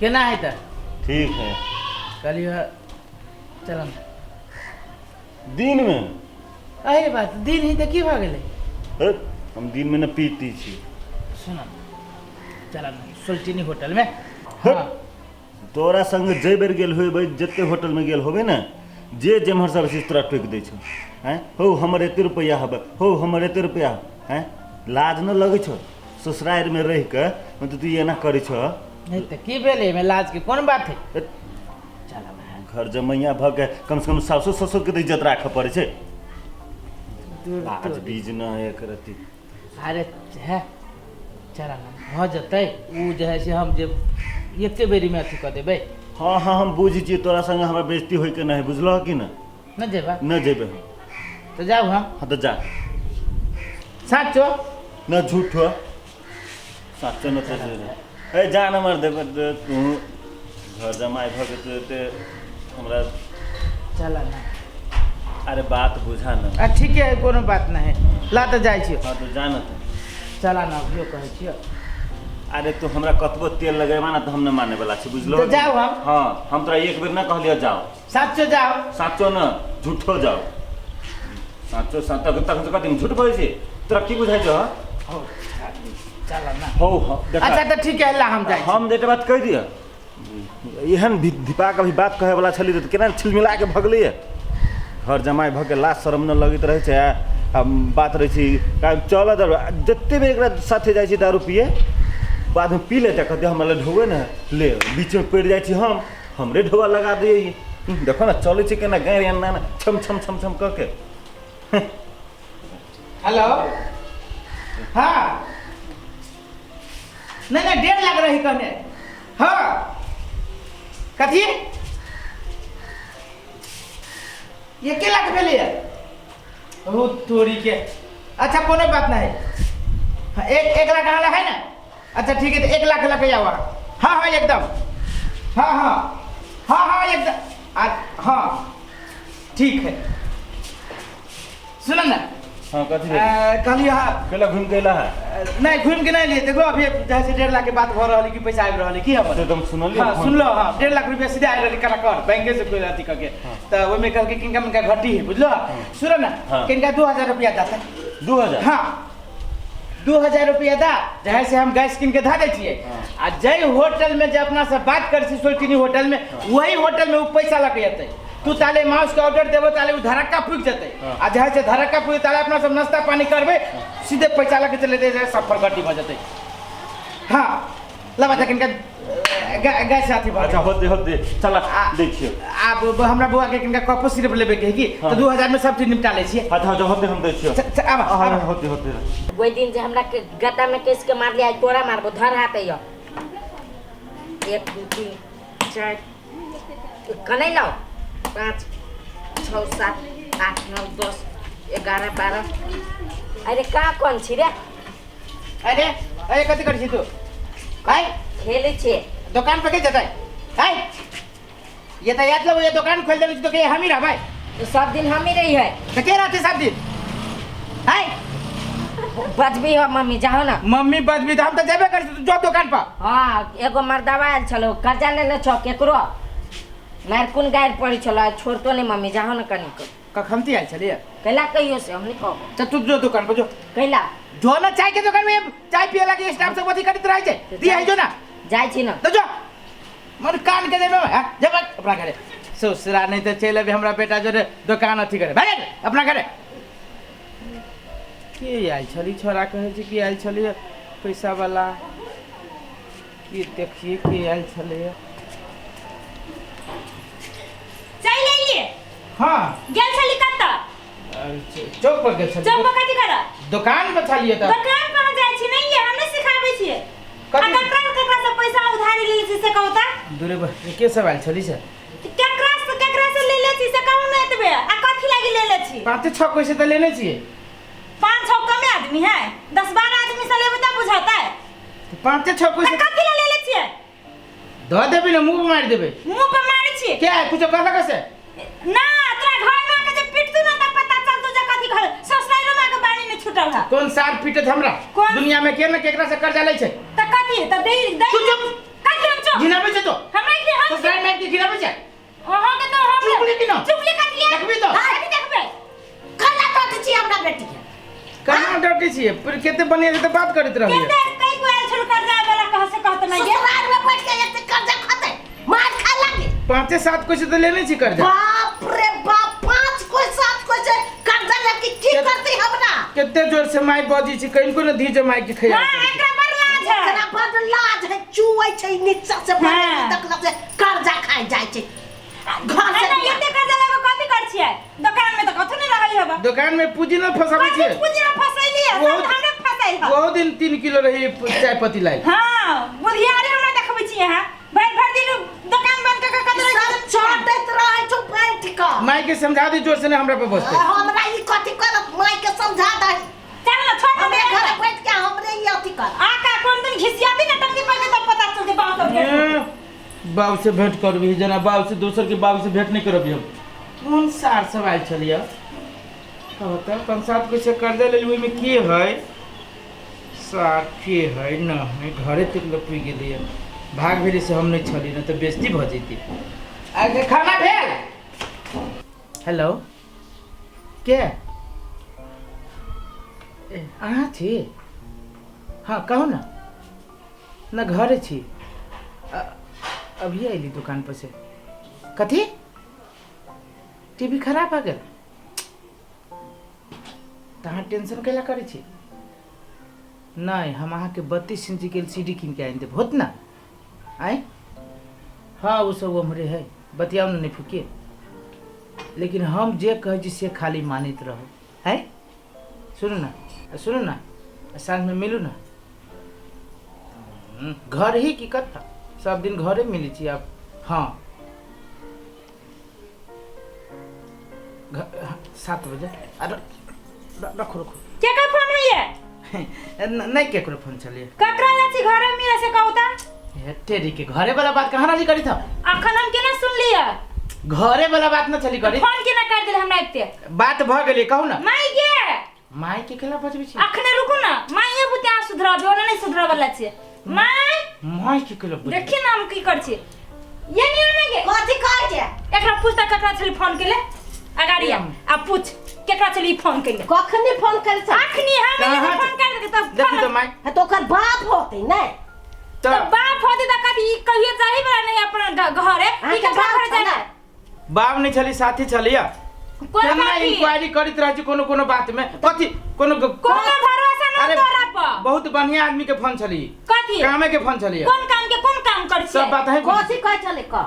केना है तऽ ठीक है। कहलियै चल ने। दिनमे? अरे बात दिन ही तऽ की भऽ गेलै? हे, हम दिनमे ने पीती छी। सुन, चल ने सोल्टिनी होटलमे। हट। हाँ। तोरा संग जे बेर गेल होबै, जते होटलमे गेल होबै ने, जे जेम्हर सब छै तोरा टोकि दै छौ। आँय हौ, हमर एते रुपैआ हबै, हौ हमर एते रुपैआ। आँय, लाज न लगै छौ ससुरारिमे रहि कऽ मतलब तू एना करै छौ? नहि तऽ की भेलै, एहिमे लाजके कोन बात है? चल। घर जमैया भऽ के कम से कम सासो ससुरके तऽ इज्जत राखऽ पड़ै छै। लाज बीज न एक रत्ती। अरे है, चल ने, भऽ जेतै। ओ जे है से हम जे एके बेरीमे अथी कऽ देबै। हँ हँ, हम बुझै छियै, तोरा संगे हमरा बेइज्जती होइके नहि है, बुझलह कि ने? नहि जेबा? नहि जेबै हम। तऽ जाउ हम। हँ तऽ जा। साचो? न झूठो, साचो न तऽ जेबै। ए जा न मर देबै तू घर जमाइ भऽ के तू एते हमरा। चल ने। अरे बात बुझा न। आ ठीके है, कोनो बात नहि है, ला तऽ जाइ छियौ। हँ तऽ जा न तऽ। चला ने, अभियो कहै छियौ। अरे तू हमरा कतबो तेल लगेबा ने तऽ हम न माने वाला छी, बुझलो? तऽ जाउ हम। हँ, हम तोरा एक बेर न कहलियौ जाओ। साचो जाओ। साचो न, झूठो जाओ। साचो सा तक तक कथी झूठ बोलै छी? तोरा की बुझाइ छौ? हो, चल ना। हो हो, देखा। अच्छा तऽ ठीक है, ला हम जाइ छी। हम जे बात कहि दिअ, एहन धिपा कऽ भी बात कहै वाला छली तऽ केना छिलमिला के भगलैए। घर जमाइ भऽ के लाज शरम न लगैत रहै छै आ बात रहै छै चल दारू। जते बेर एकरा साथे जाइ छी दारू पिए, बादमे पी लेतै, कहतै हमरा लए ढोवे ने ले। बीचमे पड़ि जाइ छी हम, हमरे ढोआ लगा दियै। देखो ने चलै छै केना गाड़ि एना एना छम छम छम छम कऽ के। हेलो, हाँ, नहीं नहीं, 1.5 लाख रही कहने। हाँ, कथी 1 लाख भेलैए? ओ तोरी के। अच्छा, कोनो बात नहीं। हाँ, एक एक लाख अहाँ है ना? अच्छा ठीक है, तो 1 लाख लगे जाओ अहाँ। हाँ हाँ, एकदम, हाँ हाँ हाँ हाँ, एकदम। हाँ ठीक है, सुन ना। हाँ, कथी भेल? कहलियै हाँ। कैला घुमि के अयला है? नहीं, घूम के नहीं लिए। देखो, अभी जैसे 1.5 लाख के बात भऽ रहल है कि पैसा आबि रहल है की हमर। से तऽ हम सुनलियै। हाँ। फोन। सुनलो? हाँ, 1.5 लाख रुपया सीधे आबि रहल करा बैंके से कोई अथी करके। तऽ ओहिमे कहलकै किनका मिनका घटी है, बुझलो? सुनो ना। हाँ। किनका 2000 रुपया दाता। 2000? हाँ, 2000 रुपया दा, जहे से हम गैस कीन के धा दै छियै। आ जै होटल में जे अपना से बात करै छी सोल्टिनी होटल में, वही होटल में उ पैसा लके एतै। तू ताले माउस के ऑर्डर देबो, ताले उ धड़क्का फूकि जेतै। आ जहे से धड़क्का फूकि, ताले अपना सब नाश्ता पानी करबै, सीधे पैसा लके चले जेतै, सब पर घटी भऽ जेतै। हाँ, लबा तखन के गैस अथी भऽ अच्छा। गेल। होते होते चल। देखियौ। आब हमरा बौआ के किनका कपो सिरप लेबे के है की। हाँ। तऽ 2000 में सब चीज निपटा लै छियै। अच्छा अच्छा, होते, हम देखियौ। आब हाँ। आब। होते होते। ओहि दिन जे हमरा के गत्ता में कस के मारली, आइ तोरा मारबो। धर हाथ अइयो। एक, दू, तीन, चारि, कनै लाओ, पाँच, छओ, सात, आठ, नौ, 10, 11, 12। अरे कहाँ कोन छी रे? अरे अरे, कथी करै छी तू? आय। खेलै छियै। दोकान पर के जेतै? आय, ये तऽ याद लगो, ये दोकान खोल देने छी तो के हम ही रहबै? सब दिन हम ही रही है। तऽ के रहतै सब दिन? आय। बजबी हो मम्मी, जाहो ना। मम्मी बजबी तऽ हम तऽ जेबे करै छी, तू जो दोकान पर। हाँ, एगो मर्दावा आयल छलो, कर्जा लेने छौ केकरो, मार कोन गारि पड़ी छलो, आइ छोड़तो नहीं। मम्मी, जाहो ना कनिक। कखन आयल छलियै? कैला कहियो से हम नहीं कहबो। तऽ तू जो दोकान पर जो। कैला? जो ना, चाय के दुकान में चाय पिए लागी स्टाफ सब अथी करैत रहै छै, दिया है, जो ना। जाइ छी ना। तऽ जो, मन कान के देबै। हाँ, जेबै अपना घरे। ससुरा नहीं तऽ चलि अबे हमरा बेटा जोरे दोकान अथी करे भागे अपना घरे। के आयल छली? छोरा कहै छै कि आयल छली पैसा वाला की। देखिए के आयल छलै। चलि एलियै? हाँ। गेल छली कतऽ? चौक पर गेल छली। चौक पर कथी करऽ? दोकान पर छलियै तऽ। दोकान पर अहाँ जाइ छी नहीं? ये हम नहीं सिखाबै छियै। आ कथी? ककरा ककरा से पैसा उधारी लेले छी से कहू तऽ। दूरे के सब आयल छली से? केकरा से लेले छी से कहू ने एतबे, आ कथी लागी लेले छी? पाँचे छह पैसे तऽ लेने छियै। पाँच छह कमे आदमी है, 10 12 आदमी से लेबै तब बुझातै। पाँचे छह तऽ पैसे। कथी ला लेले छियै? दऽ देबै ने, मुँह पर मारि देबै। मुंह पर मारै छियै? क्या है, कुछो कहलक से? ना, तोरा घर में आके जे पिटतू ना तब पता चलतू जे कथी घर ससुरालो में आके बानी नहीं छूटल है। कोन सार पिटत हमरा? कोन? दुनिया में के न केकरा से कर्जा लै छै। तऽ कथी तऽ दे दे। तू चुप। कथी हम चुप? जो। घिनाबै छै तो। हमरा के हम ससुराल में के घिनाबै छै। अहाँ के तो हम चुप ले कि न? चुप ले कथी देखबी तो। कथी देखबै? कला डटै छी हमरा बेटी के। कहाँ डटै छियै? पर कते बढ़िया से तऽ बात करैत रहलियै। केते कई को आयल छल कर्जा वाला कह से कहत नहीं गे। ससुराल में बैठ के एते कर्जा खतै, मार खा लागे। 5 7 कोई से तऽ लेने छी कर्जा। बाप रे बाप, 5 कोई 7 कोई से कर्जा लेके की करतै हमरा? कते जोर से माय बजै छी, कनिको ने धी जमाइ के खैयाल हां, करै छै। एकरा बड़ लाज है। एकरा बड़ लाज है, चुऐ छै नीचा से बड़ हाँ। तक से कर्जा खाइ जाइ छै घर से। नहीं एते कर्जा लेके कथी कर छियै? दुकान में तो कथु नहीं रहल हबा। दुकान में पूंजी न फसाबै कथी छियै। पूंजी में फसैली है? सब हमरे फसैल है। बहुत दिन 3 किलो रही चाय पत्ती लाइल। हां, बुधियारी हमरा देखबै छी अहाँ। भरि भरि दिन दुकान बंद क के कत रहै सब चटैत रहै छौ बैठ कऽ। माय के समझा दी जोर से ने हमरा पे बजतै। हमरा ई कथी करत, माय के समझा दही। चल ना छोड़ हमरे घर बैठ के हमरे ई अथी कर। आका कोन दिन घिसियाती ना टंगी पर के तब पता चलते बाप सब के। बाबू से भेंट करबी जना बाबू से, दोसर के बाबू से भेंट नहीं करबी हम। कोन सार सब आयल छलियै? कहता 5 7 पैसा कर्जा लेली, ओहिमे की है सार के है न है, घरे तक लोग पी गेलियै। भाग भेली से हम नहीं छली न तऽ बेइज्जती भऽ जैती। अच्छा खाना भेल? हेलो, के अहाँ छी? हाँ कहू ना। न घरे छी, अभी अयली दुकान पर से। कथी टीवी खराब भऽ गेल? तऽ अहाँ टेंशन कैला करै छी? नहि, हम अहाँके 32 इंच के LCD कीन के आनि देब, होत ना? आँय हाँ, ओ सब उम्हरे है, बतियाउ ने, नहि फुकिए। लेकिन हम जे कहै छी से खाली मानैत रहू। है सुनू ना, सुनू ना, साँझमे मिलू ना। घर ही की कत्ता सब दिन घरे मिलै छी आप। हाँ 7 बजे। अरे रखो रखो। के का फोन है ये? नहीं केकरो फोन चलिए। ककरा जाइ छी घरे मिले से कहू त? हे तेरी के घरे वाला बात कहाँ राजी करी था? अखन हम केना सुन लिया? घरे वाला बात न चली करी। फोन केना कर देल हमरा एते? बात भ गेलै, कहू ना। माई गे, माई के केला बजबै छी? अखने रुकू ना, माई बुते आ सुधराबे, ओना नहीं सुधराबे वाला छै। माई माई के केला बजबै? देखी ना हम की कर छी। ये नहीं माई गे कथी कहै छै? एकरा पूछ त ककरा छली फोन केले? अगाड़िया आ पूछ केकरा छली फोन केले? कखनी फोन करै छै? अखनी हम फोन कर देके तब देखी तो माई। त ओकर बाप होतै नै? त बाप होतै त कथी ई कहियो जाही वाला नहीं अपन घरे, ई केकरा घर जाय? बाप नहीं छली, साथी छलिया। केना इंक्वायरी करैत रहै छी कोनो कोनो बात में? कथी कोनो कोनो भरोसा न तोरा पर। बहुत बढ़िया आदमी के फोन छली। कथी कामे के फोन छली? कोन काम के कोन काम करै छी? सब बात है। कथी कहै छलै? कह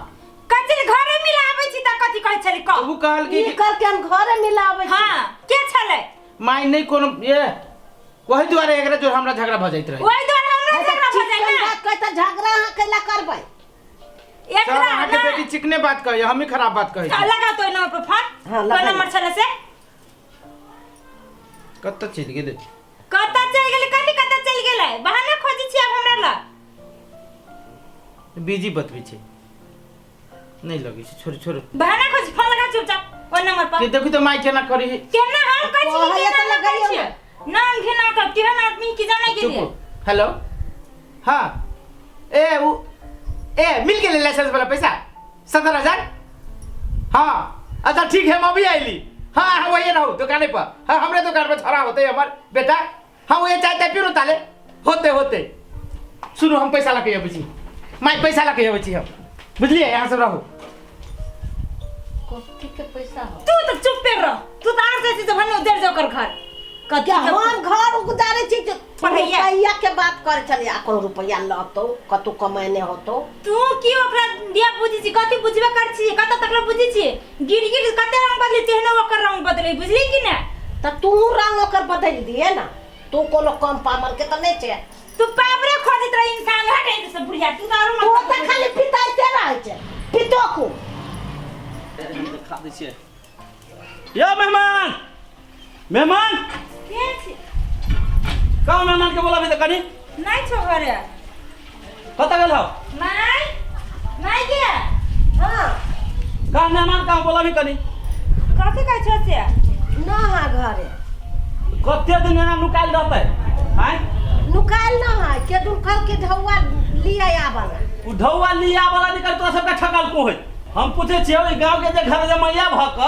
कथी घरे मिलाबै छी त कथी कहै छलै? कह उ कहल कि ई कहल के हम घरे मिलाबै छी। हां के छलै? माई नहीं कोनो ये वही दुआरे एकरा जो हमरा झगड़ा भ जाइत रहै। वही दुआरे हमरा झगड़ा भ जाइ ना। बात कहै त झगड़ा अहाँ कैला करबै? एकरा अहाँ के बेटी चिकने बात कहै, हम ही खराब बात कहै छी। लगा तो नंबर पर फोन। कोन नंबर छलै से? कत चलि गेलै? कत चलि गेलै? कथी कत चलि गेलै? बहाना खोजै छी आब हमरा लग। बिजी बतबै छै, नहीं लगै छै, छोड़ छोड़। बहाना खोज, फोन लगा चुपचाप ओइ नंबर पर। के देखू त माई केना करी? केना हम कहै छी केना लगै छै? नाम घिना कर केहन आदमी की जानै गेलियै। हेलो हाँ ए उ ए मिल गेलै लाइसेंस वाला पैसा 70,000? हाँ अच्छा ठीक है, हम अभी आइली। हाँ हाँ वही रहू दुकाने पर। हाँ हमरे दुकान पर छड़ा होते हमर बेटा। हाँ वही चाय ताय पीरू ताले होते होते। सुनू हम पैसा लके अबै छी, माई पैसा लके अबै छी हम, बुझलियै? यहाँ सब रहू। कथी के पैसा हो? तू तो चुप रह, तू तो आर जाइ छी तऽ भने उधर जाओ कर घर। कथी हम घर उगदारे छी? रुपैया के बात करे छलियै, कोनो रुपैया लतौ कतौ कमाइने होतौ। तू की ओकरा दिया बुझी छी? कथी बुझबे कर छी? कत तक बुझी छी? गिर गिर कते रंग बदली तेहने ओकर रंग बदले, बुझली कि ना? त तू रंग ओकर बदल दिए ना, तू कोनो कम पामर के त नहीं छे। तू पावरे खोजैत रही इंसान हटे से बुढ़िया, तू त आरो तू त खाली पिताइते रहै छै, पितो को खा दै छियै। यो मेहमान, मेहमान के छी? कहाँ मेहमान के बोलाबी त कनी? नहीं छो घरे। कत गेल हौ? माई माई के हां कहाँ मेहमान कहाँ बोलाबी कनी? कथी कहै छो से? न हा घरे। कते दिन एना नुकायल रहतै? आँय नुकायल न है, के दुन कल के ढौआ लिया आबला। उ ढौआ लिया वाला निकल तोरा सबके ठकल को होय। हम पूछे छियै ओहि गांव के जे घर जमैया भ क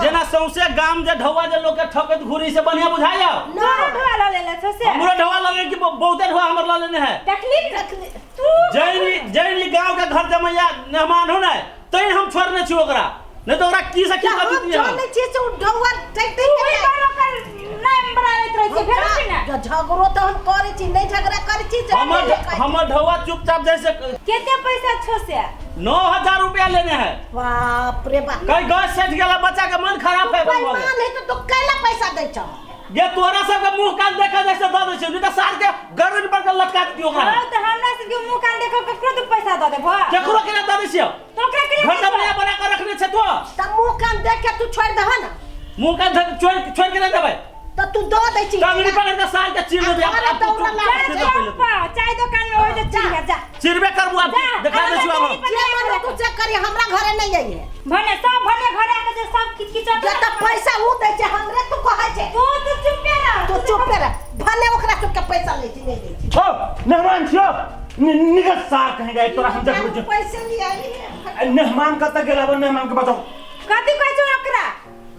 जेना सौंसे गाम जे ढौआ जे लोक के ठकैत घुरी से बढ़िया बुझाइया। तोरो ढोआ लऽ लेले छौ से? हमरो ढौआ लगे कि बहुते ढौआ हमर लऽ लेने है। देखली तू जैन जैन गांव के घर जमैया मेहमान हो ने तैं हम छोड़ने छी ओकरा, नहीं तो ओकरा की से की कर हम दितियै हम। जानै छियै से उ ढौआ ठकि तू ओहि पर ओकर नाम बनाबैत रहै छै भेल कि ना? झगड़ो तऽ हम करै छी, नहि झगड़ा करै छी से हमर नहि कहै छी। हमर ढौआ चुपचाप जैसे केते पैसा छौ से? 9000 रुपया लेने है। बाप रे बाप। कहीं गैस सटि गेला बच्चा के मन खराब है। बेईमान है तो तू कैला पैसा दै छौ? ये तोरा सबके मुंह कान देखे जैसे दऽ दै छै, नहीं तऽ सार के गर्दन पर के लटका दियौ ओकरा। हाँ तऽ हमरा सबके मुंह कान देखो ककरो तू पैसा दऽ देबो? केकरो के दऽ दै छियौ? तो ओकरा के घर जमैया बना के रखने छै तो। तऽ मुंह कान देख के तू छोड़ि दह ना। मुंह कान देख छोड़ छोड़ के नहीं देबै तऽ तू दऽ दै छी। टंगड़ी पकड़ के सार के चीर देबै। आ, दौड़ा लाग। चाय दुकान में हो जे चीर जा। चिरबे करबू आब, देखा दै छियौ आब हम। जे मन तू चेक करी, हमरा घरे नहीं आइए। भने सब भने घरे आके जे सब किच किच जे तऽ पैसा उ दै छै हमरे तू कहै छै। तू तो चुपे रह। तू चुपे रह, भले ओकरा सबके पैसा लै छी नहि दै छी। ओ मेहमान छियौ, निकल सार कहीं गए तोरा हम देखबै छियौ। पैसे लिया आइए। मेहमान कतऽ गेल? आब मेहमान के बताउ। कथी कहै छौ ओकरा?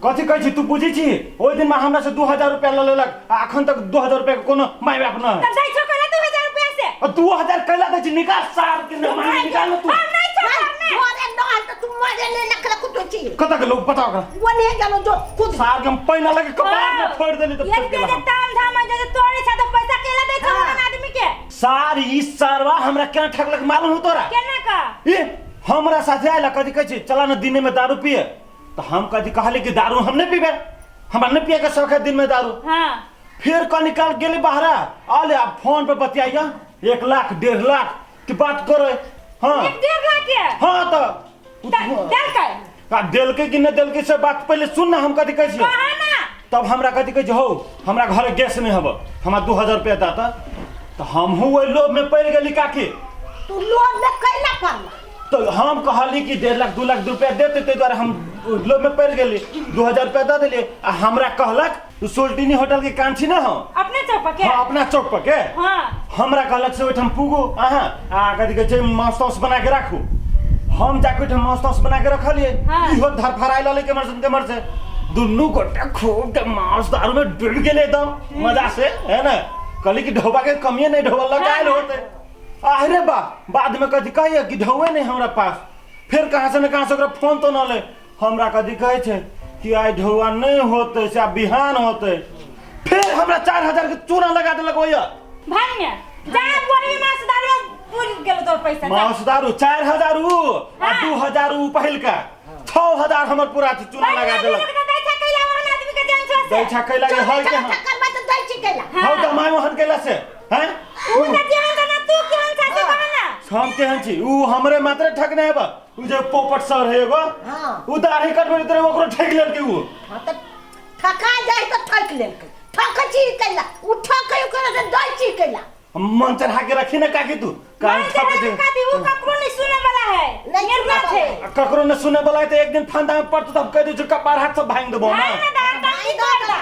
कथी कहै छी तू बुझै छी? ओहि दिन हमरा से 2000 रुपया लऽ लेलक आ अखन तक 2000 रुपया के कोनो my बाप न है। तऽ दै छौ कैला 2000 रुपया से? आ 2000 कैला दै छी? निकाल सार के मेहमान निकाल न तू। हम नहीं छौ घरमे। घरे न है तऽ तू मरे नहि नकला कुटै छी। कतऽ गेलौ बताउ ओकरा? ओने गेलौ जो खुद। सार के हम पैना लगे कपार में फोड़ि देली तऽ एते जे ताम धाम जे तोरे छै तऽ पैसा कैला दै छौ ओहन आदमी के? सार ई सारवा हमरा केना ठकलक मालूम हो तोरा? केना का? ई हमरा साथे आयल कथी कहै छी चला न दिने में दारू पिए, तो हम कथी कहली कि दारू हम नहीं पीबे, हमरा नहीं पिए के शौक है दिन में दारू। हाँ। फिर कनी काल गेली बाहरा आले आप फोन पे बतियाइया 1 लाख 1.5 लाख की बात करे। हाँ 1.5 लाख के? हाँ तो देलकै? का देलकै कि नहीं देलकै से बात पहले सुन ना, हम कथी कहै छियै। कहा ना। तब हमरा कथी कहै छै हौ हमरा घरे गैस नहीं हब, हमरा 2000 रुपया दाता। तो हमहूँ ओहि लोभ में पड़ि गेली काकी। तू लोभ में कैला पड़ला? तो हम कहली कि 1.5 लाख 2 लाख रुपया देते, ताहि दुआरे हम लोभ में पड़ि गेली, 2000 रुपया दऽ देलियै। आ हमरा कहलक तू सोल्टिनी होटल के कान छी ना हो अपने चौक पर के? हाँ अपना चौक पर के। हाँ। हमरा कहलक से ओहिठाम पुगू अहाँ आ कथी कहै छै मांस तांस बना के राखू। हम जाके ओहिठाम मांस तांस बना के रखलियै। हाँ। इहो धरफड़ाइ ललै केम्हर से केम्हर से, दुनू गोटे खूब के मांस दारू में डूबि गेलै एकदम मजा से, है ना। कहली कि ढौबा के कमिए नहीं, ढौबा लगायल होते। अरे बा बाद में कथी कहिए कि ढौए नहीं हमरा पास। फिर कहाँ से न कहाँ से ओकरा फोन तो न ले, हमरा कथी कहै छै कि आइ ढौआ नहीं होते से आब बिहान होते। फिर हमरा 4000 के चूना लगा देलक ओहिया। भाग में जा बोरी मांस दारू पूरी गेलो तोर पैसा। मांस दारू 4000 उ आ 2000 उ पहिलका 6000 हमर पूरा चूना लगा देलक। दै छा कैला के हय के हौ त my ओहन कैला से हैं उ त जेहन त ना तू केहन छा से कह ना। हम केहन छी? उ हमरे मात्र ठकने हेबा। उ जे पोपट सर है एगो, हां उ दाढ़ी कटबै त ओकरो ठकि लेलकै उ। हां त ठका जाय त ठकि लेलकै। ठक छी कैला उ ठकै ओकरा से दै छी कैला। मन चढ़ा के रखी ना काकी तू। काहे ठक दे? काकी उ ककरो नहीं सुने वाला है। नहीं निर्लज है। ककरो न सुने वाला है त एक दिन फंदा में पड़त तब कह दे जो कपार हाथ सब भांग देबो ना। भांग ना दांत तोड़ दा।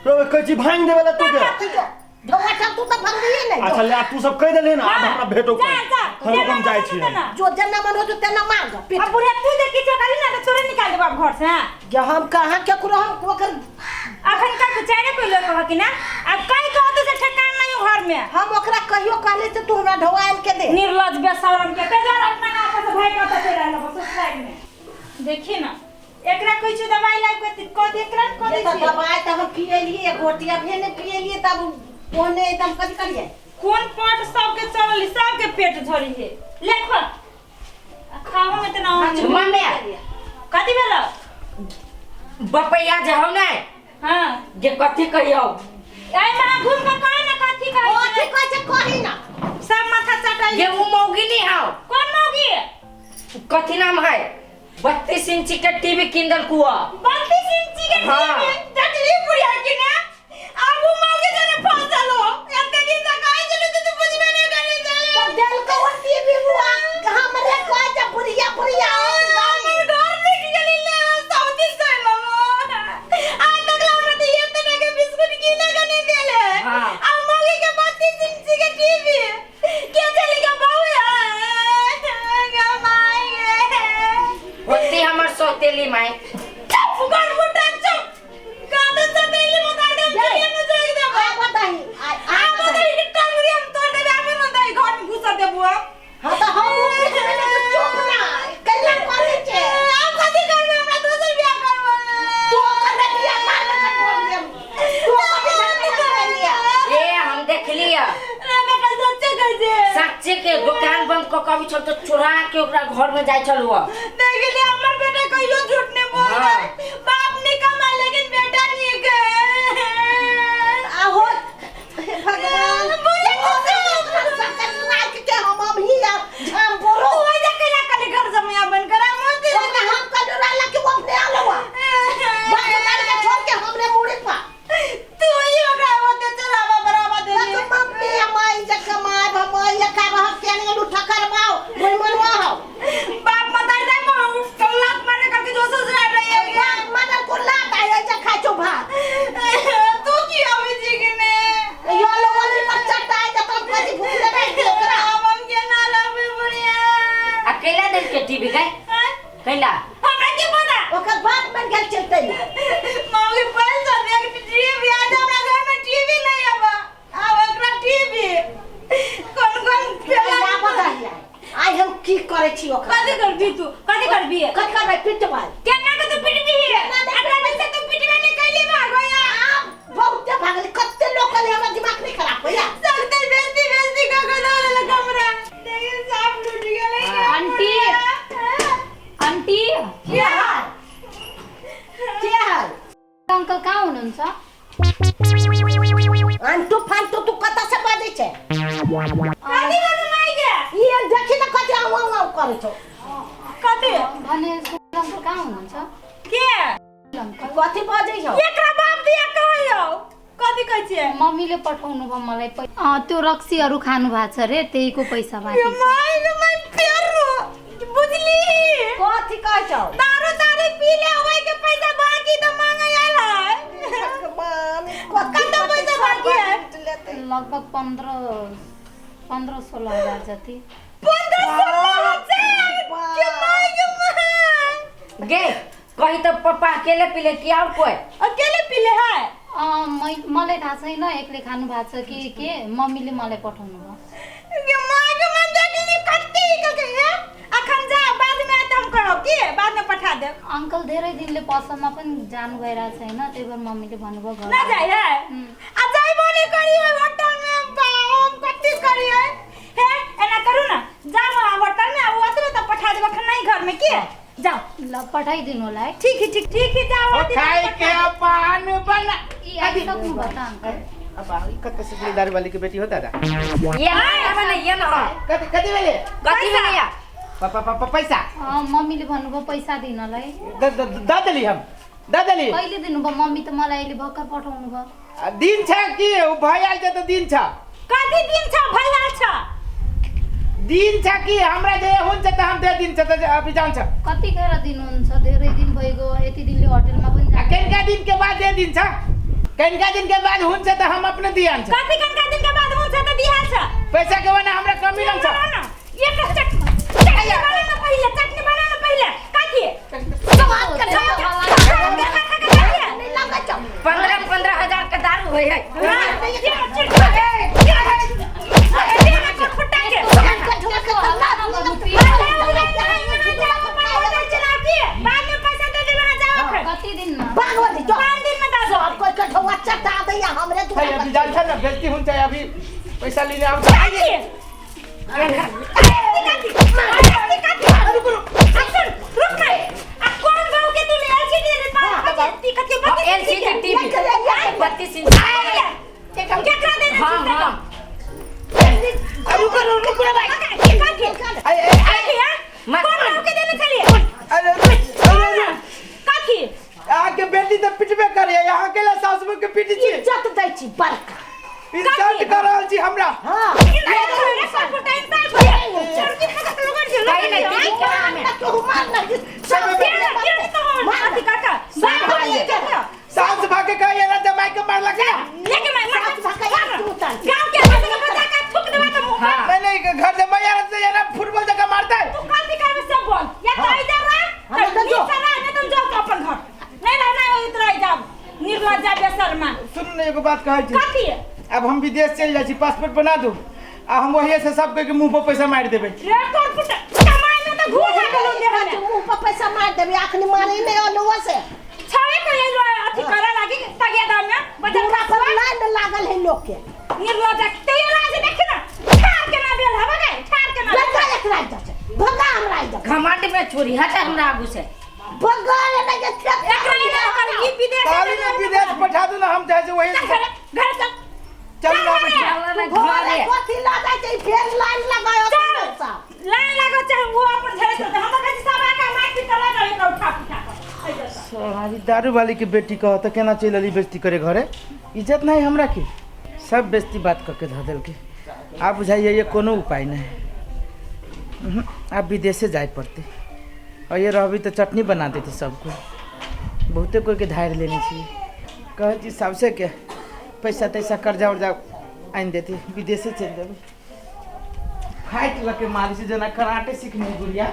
रो कहै छी भांग देबे ला तू के। ढौआ ठक तू त भंगिए नहीं। अच्छा ले तू सब कह देले ना अब हमरा भेटो कर। जा जा हम जाय छी। जो जेना मन हो तो तेना मांग। अब बुढ़िया तू जे किछो खाली ना त तोरे निकाल देबो अब घर से। हां जे हम कहां केकरो हम ओकर अखन का चारे कोई लोग कह कि ना अब कहीं कहो तो से ठेकान नहीं घर में। हम ओकरा कहियो कहले से तू हमरा ढौआ आन के दे। निर्लज बेशरम के ते जर अपना गांव से भाई का ते रहल बस ससुराल में। देखी ना एकरा किछु दवाई लाइब के क दे एकरा क दे। त दवाई त हम पिएलिए गोटिया भेने पिएलिए तब ओने एकदम कथि करिए। कोन पाट सबके चलली सबके पेट झरी है। ले खा खाओ में त ना मम्मी कथि भेल? बपैया जे हौ ने। हां जे कथि कहियौ? ए मां घुम के कहि ना कथि कहै कथि कहै छै कहि ना। सब माथा चटाई जे उ मौगी नी हौ। कोन मौगी? कथि नाम है? 32 इंची के टीवी किनदल कुआ। 32 इंची के टीवी? देखली बुढ़िया के ना अब उ मौगी जने फंसल हो। एते दिन तक आइ चले त तू बुझबे नै करै चले। त देल को टीवी हुआ हमरे कहै छै बुढ़िया बुढ़िया। हमर घर देख गेली ले सऊदी से मामा। आ तक हमरा त एते के बिस्कुट किने के नहीं देले। आ मौगी के 32 इंची के टीवी के चली के बहु है। सतेली माई। चुप कर मुटा चुप। गादन सतेली मतार के हम चुलिया में जोड़ देबो। आ बताही आ आ बताही कि टंगरी हम तोड़ देबे, आबे न दई घर में घुसा देबो हम। हां त हम तो चुप ना कल्ला करे छे। आप कथी करबे? हमरा दोसर बियाह करबो। तू ओकर बियाह मार के बोल देम। तू ओकर बियाह लिया। ए हम देख लिया रे बेटा सच्चे कहै छे। सच्चे के दुकान बंद क के अबै छल त चोरा के ओकरा घर में जाय छल हुआ। देख ले हमर बेटा कहियो झूठ नहीं बोल। हाँ। बाप नहीं कमा लेकिन बेटा नहीं के। आहो भगवान बोले तो के हम अभी झाम बोरो तू वही केला कली घर जमिया बन कर मोती ओकरा हम कल रहला कि वो अपने आलवा बाप मार के छोड़ के हमरे मुड़ी पा। तू ही ओकरा होते चलावा बराबर दे। तो मम्मी हमाई जक मार हम ये का रह के नहीं लूठा करवाओ मोई मनवा हो। बाप मतार दे मां कल्लात मारे करके जो ससुराल रही है। बाप मदर को लात आए जा खाचो भात। तू की अभी जी के ने यो लोगन पर चटा है जब हम कभी भूख लगे ओकरा हम के ना लाबे बुढ़िया। अकेला देल के टीवी गए कैला हमरा के पता ओकर बाप बन गेल चलते मां के पैसा देख टीवी आज हमरा घर में टीवी नहीं आवा। आब ओकरा टीवी कौन कौन पेला बताइए आई हम की करे छी ओकरा। कथी करबी तू? कथी करबी? कथी करबै? पिटबै केना के तू पिटबी? अटरा से तू पिटबे नहीं कैली भागो या। आप बहुत भागल कते लोग कहले हमरा दिमाग नहीं खराब होया। सकते बेइज्जती बेइज्जती का के दो देलक हमरा। देखी साफ लूट गेलै। आंटी आंटी के हाल के हाल अंकल कहाँ हुनुहुन्छ? अंटू फांटू तू कत से बाजै छे? कथी बाजू माई के ये देखि न कथी आउ आउ आउ करै छौ। कथी भने अंकल कहाँ हुनुहुन्छ? के अंकल कथी बाजै छौ? एकरा बाप दिया कहैयो कथी कहै छियै? मम्मीले पठाउनु भयो मलाई त्यो रक्सीहरू खानु भएको छ रे त्यहीको पैसा बाँकी यो छ। माई गे माई फेरो बुझली कथी कहै छौ? दारू तारू पी ले ओइ के पैसा बाकी त मांगे आयल है। भगवान कत पैसा बाकी है? लगभग 15-16 हजार जति। 15-16 हजार के माई गे माई गे कहीं त पापा अकेले पीले कि और कोई? अकेले पीले है। मलाई थाहा छैन एक्लै खानु भएको छ कि के मम्मीले मलाई पठाउनु भयो। के माई के मन देखली कत्ती के है अखन जा बाद में आते हम कहब के बाद में पठा देब। अंकल धेरै दिनले पसलमा पनि जानु भइरहेको छैन त्यही भएर मम्मीले भन्नुभयो घर ना जाय है। आ जाय बोले करी ओइ होटल में हम कत्ती करी है हे एना करू ना जाओ होटल में आ ओतरे त पठा देब अखन नहीं घर में के जाओ ल पठाइदिनु होला है। ठीक है ठीक ठीक है जाओ खाए के पान बना ई आइसक्नु भयो त अंकल। अब आई कत से दारू वाली के बेटी हो दादा ये ना ना ये ना कति कति बेले कति बेले या पापा पापा पैसा। मम्मीले भन्नुभयो पैसा दिनलाई। The देली हम the देली। कहिले दिनुभयो? मम्मी त मलाई अहिले भर्खर पठाउनु भयो। दिन छ कि उ भइहाल्छ त दिन छ। कति दिन छ? भइहाल्छ दिन छ कि हमरा जे हुन्छ त हम they दिन छ त अभी जान्छ। कतिखेर दिनुहुन्छ? धेरै दिन भइगयो यति दिनले होटलमा पनि जानु। कनका दिन के बाद they दिन छ। कनका दिन के बाद हुन्छ त हम अपने दिहाल्छ। कति कनका दिन के बाद हुन्छ त दिहाल्छ? पैसा के बना हमरा कमी न छ। एक चटनी बनाउन पहिले चटनी बनाउन पहिले कथी बात कर नहीं लगै छौ। 15-15 हजार के दारू होय है। कति दिनमा? बागवती जो 5 दिन में दादा सब कोई कठौआ चटा दैया हमरे खै अभी जान्छ न बेइज्जती हुन्छ अभी पैसा लिने आउँछ। एलसीडी टीवी 32 इंच हां हां रुको रुको रे भाई अरे अहाँ बेटी त पिटबे करे यहाँ के सासु के पिटी छी। इज्जत दै छी बड़का इंसल्ट कर रहल छी हमरा। हां सास भागे कहिए ना जमाई के मारलक लेके मैं सास भागे तू उतर गांव के बचा के थूक देबा त मुंह हां नहीं नहीं घर जमाई आर से ना फुटबॉल जगह मारता है। तू कथी करबे सब बोल या तो इधर रह हम तो जो नहीं तो एगो बात कहै छी। कथी है? अब हम विदेश चलि जाइ छी, पासपोर्ट बना दू आ हम वही से सब के मुंह पर पैसा मारि देबै। रे तोर पुट कमाई में तो घूर लागल हो देह में। मुंह पर पैसा मार देबे अखनी मारे नहीं अनुआ से। छवे को ये लो अथी करे लागी तगेदा में बजर दूरा पर लाइन लागल है लोग के। निर्लज्ज ते ये लाज देख ना ठार के ना बेल हवा गए ठार के ना। भगा एकरा इधर से, भगा हमरा इधर। घमंड में छोरी हट हमरा आगू से। भगा रे जे एकरा ये ना कर ई विदेश ताली में विदेश पठा दू ना हम जाइ छी वही चल घरे घर चल। चल ना बेटी। चल ना घरे। कथी ला जाइ छै फेर लाइन लगायो। चल लाइन लागो चाहे वो अपन झरे चलते हम तो कहै छी सब आका मार पीट कर लगा एकरा उठा उठा कर। सोहारी दारू वाली के बेटी कह त केना चलि अली बेइज्जती करे घरे, इज्जत नहीं हमरा के। सब बेइज्जती बात करके धऽ देलकै। आब बुझाइए ये कोनो उपाय नहीं। आब विदेशे जाए पड़तै और ये रहबी तो चटनी बना देती सबको। बहुते कोई के धारि लेने छी कहै छी सबसे के पैसा तैसा कर्जा उर्जा आनि देती विदेशे चलि जेबै। फाइट लऽ के मारै छै जेना कराटे सीखने गुड़िया।